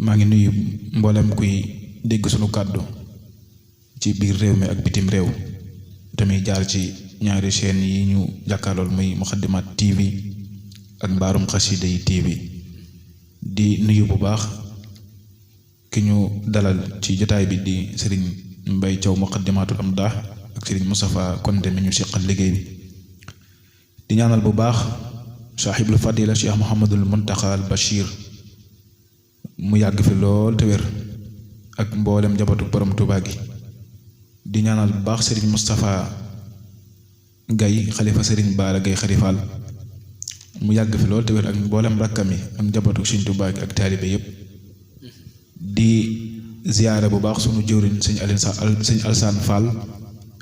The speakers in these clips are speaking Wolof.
maa ngi nuyu mboolem kuy dégg sunu kàddu ci biir réew mi ak bitim réew tamit jaar ci ñaari chaîne yi ñu jàkkaarlool muy Muxaddamaat TV ak Mbaarum Xasida yi TV di nuyu bu baax ki ñu dalal ci jotaay bi di Serigne Mbaye Thiaw Muqaddamatul Amdah ak Serigne Moustapha Konte mi ñu seqal liggéey bi di ñaanal bu baax saaxibul fadila Cheikh Mouhamadul Muntaxa al Bachir mu yàgg fi lool te wér ak mboolem njabootu borom Tuubaa gi di ñaanal bu baax Serigne Moustapha Gaye xalifa Serigne Bara Gaye xarifaal mu yàgg fi lool te wér ak mboolem rakkam yi ak njabootu Serigne Touba gi ak taalibe yépp di ziyaare bu baax sunu jëwriñ sëñ Alsaan Fall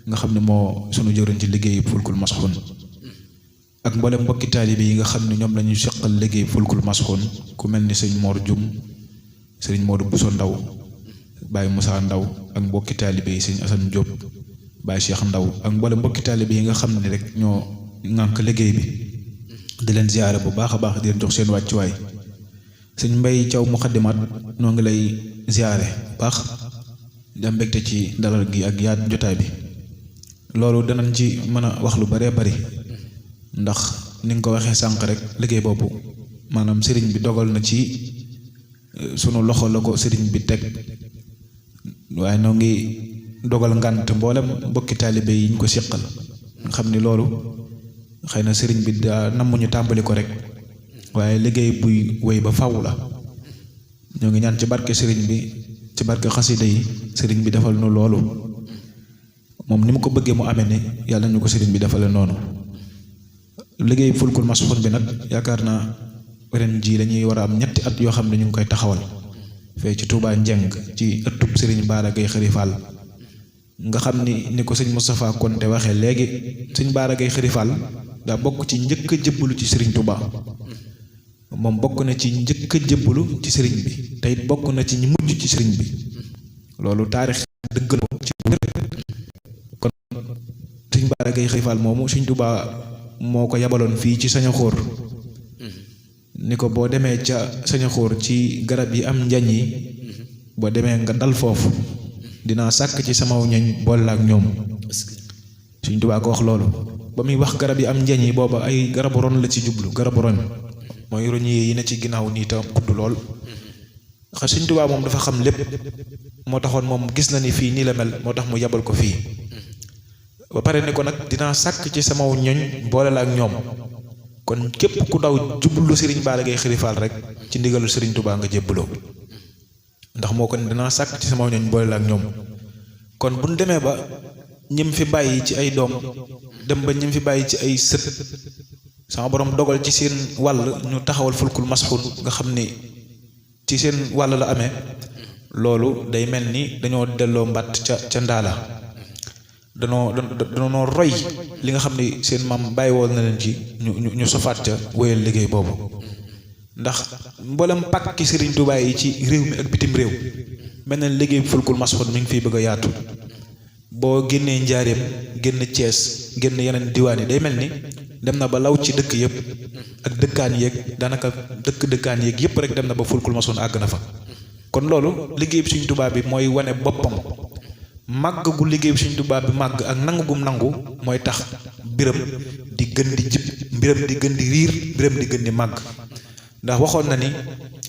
nga xam ne moo sunu jëwriñ ci liggéey fulkul masxun ak mboolem mbokki taalibe yi nga xam ne ñoom lañuy seqal liggéey fulkul masxun ku mel ni sëñ Mor Jum sëriñ Modou Bousso Ndaw Baye Moussa Ndaw ak mbokki taalibe yi sëñ Assane Diop Baye Cheikh Ndaw ak mboolem mbokki taalibe yi nga xam ne rek ñoo ŋànk liggéey bi di leen ziyaare bu baax a baax di leen jox seen wàccuwaay sëñ Mbaye Thiaw Muxaddamaat noo ngi lay ziyaare baax di am mbégte ci dalal gi ak yaat jotaay bi loolu danañ ci mën a wax lu baree bari ndax ni nga ko waxee sànq rek liggéey boobu maanaam sëriñ bi dogal na ci sunu loxo la ko sëriñ bi teg waaye noo ngi dogal ngànt mboolem mbokki taalibe yi ñu ko seqal nga xam ni loolu xëy na sëriñ bi daa namuñu tàmbali ko rek waaye liggéey buy wéy ba faw la ñoo ngi ñaan ci barke sëriñ bi ci barke xasida yi sëriñ bi defal nu loolu moom ni mu ko bëggee mu amee ni yàlla ñu ko sëriñ bi defale noonu liggéey fulkul masxun bi nag yaakaar naa ren ji lañuy war a am ñetti at yoo xam ne ñu ngi koy taxawal fee ci Touba Njeng ci ëttub sëriñ Bara Gaye xarifaal nga xam ni ko sëñ Moustapha Konte waxee léegi sëñ Bara Gaye xarifaal daa bokk ci njëkk a jëbbalu ci sëriñ Touba moom bokk na ci njëkk a jëbbalu ci sëriñ bi te it bokk na ci ñi mujj ci sëriñ bi loolu taarix dëggal ko ci kon sëñ Bara Gaye xarifaal moomu sëñ Touba moo ko yabaloon fii ci Sañaxóor ni ko boo demee ca Sañaxóor ci garab yi am njañ yi boo demee nga dal foofu dinaa sàkk ci sama ñoñ boole ak ñoom Sëñ Tuubaa ko wax loolu ba muy wax garab yi am njañ yi booba ay garabu ron la ci jublu garabu ron mooy roñ yi ne ci ginnaaw nii tam gudd lool xa Sëñ Tuubaa moom dafa xam lépp moo taxoon moom gis na ni fii nii la mel moo tax mu yabal ko fii ba pare ni ko nag dinaa sàkk ci sama ñoñ boole la ak ñoom kon képp ku daw jublu Serigne Bara Gaye xarifaal rek ci ndigalu Serigne Touba nga jébbaloo ndax moo ko ne dinaa sàkk ci sama ñoñ boole la ak ñoom kon bu ñu demee ba ñim fi bàyyi ci ay doom dem ba ñim fi bàyyi ci ay sët sama borom dogal ci seen wàll ñu taxawal fulkul masxun nga xam ni ci seen wàll la amee loolu day mel ni dañoo delloo mbatt ca ndaala danoo roy li nga xam ni seen maam bàyyi woon na leen ci ñu sofaat ca wéyal liggéey boobu ndax mboolem pàkki Serigne Touba yi ci réew mi ak bitim réew mel na liggéey fulkul masxun mi ngi fiy bëgg a yaatu boo génnee njaareem génn Cees génn yeneen diwaan yi day mel ni dem na ba law ci dëkk yëpp ak dëkkaan yeeg daanaka dëkkaan yeeg yëpp rek dem na ba fulkul masxun àgg na fa kon loolu liggéey bi Serigne Touba bi mooy wane boppam màgg gu liggéey bi Sëñ Tuubaa bi màgg ak nangu gum nangu mooy tax mbiram di gën di jib mbiram di gën di riir mbiram di gën di màgg ndax waxoon na ni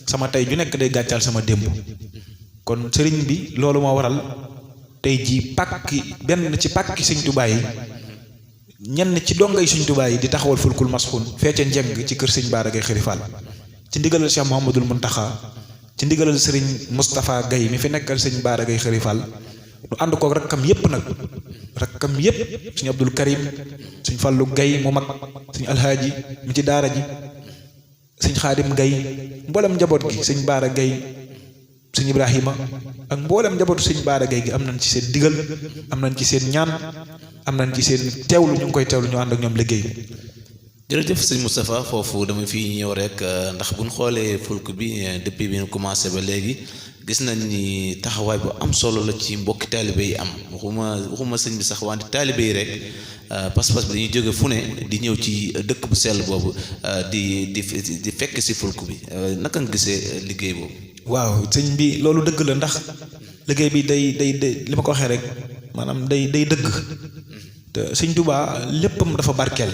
sama tey ju nekk day gàccal sama démb kon sëriñ bi loolu moo waral tey ji pàkki benn ci pàkki Sëñ Tuubaa yi ñenn ci dongay Sëñ Tuubaa yi di taxawal fulkul masxun feece njeng ci kër Sëñ Bara Gaye xarifaal ci ndigalal Cheikh Mouhamadul Muntaxa ci ndigalal sëriñ Moustapha Gaye mi fi nekkal Sëñ Bara Gaye xarifaal lu ànd kook rakkam yépp nag rakkam yépp suñu Abdul Karim suñ Fàllu Gay mu mag suñ alhaaji mu ci daara ji suñ Xaadim Gay mboolem njaboot gi suñ Bara Gay suñ Ibrahima ak mboolem njabootu suñ Bara Gay gi am nañ ci seen digal am nañ ci seen ñaan am nañ ci seen teewlu ñu ngi koy teewlu ñu ànd ak ñoom liggéey jërëjëf sëñ Moustapha foofu dama fi ñëw rek ndax buñ xoolee fulk bi depuis bi ñu commencé ba léegi gis nañ ni taxawaay bu am solo la ci mbokki taalibe yi am waxuma sëñ bi sax wante taalibe yi rek pas-pas bi dañuy jóge fu ne di ñëw ci dëkk bu sell boobu di fekk si fulk bi naka nga gisee liggéey boobu. waaw sëñ bi loolu dëgg la ndax liggéey bi day li ma ko waxee rek maanaam day dëgg te sëñ Tuubaa léppam dafa barkeel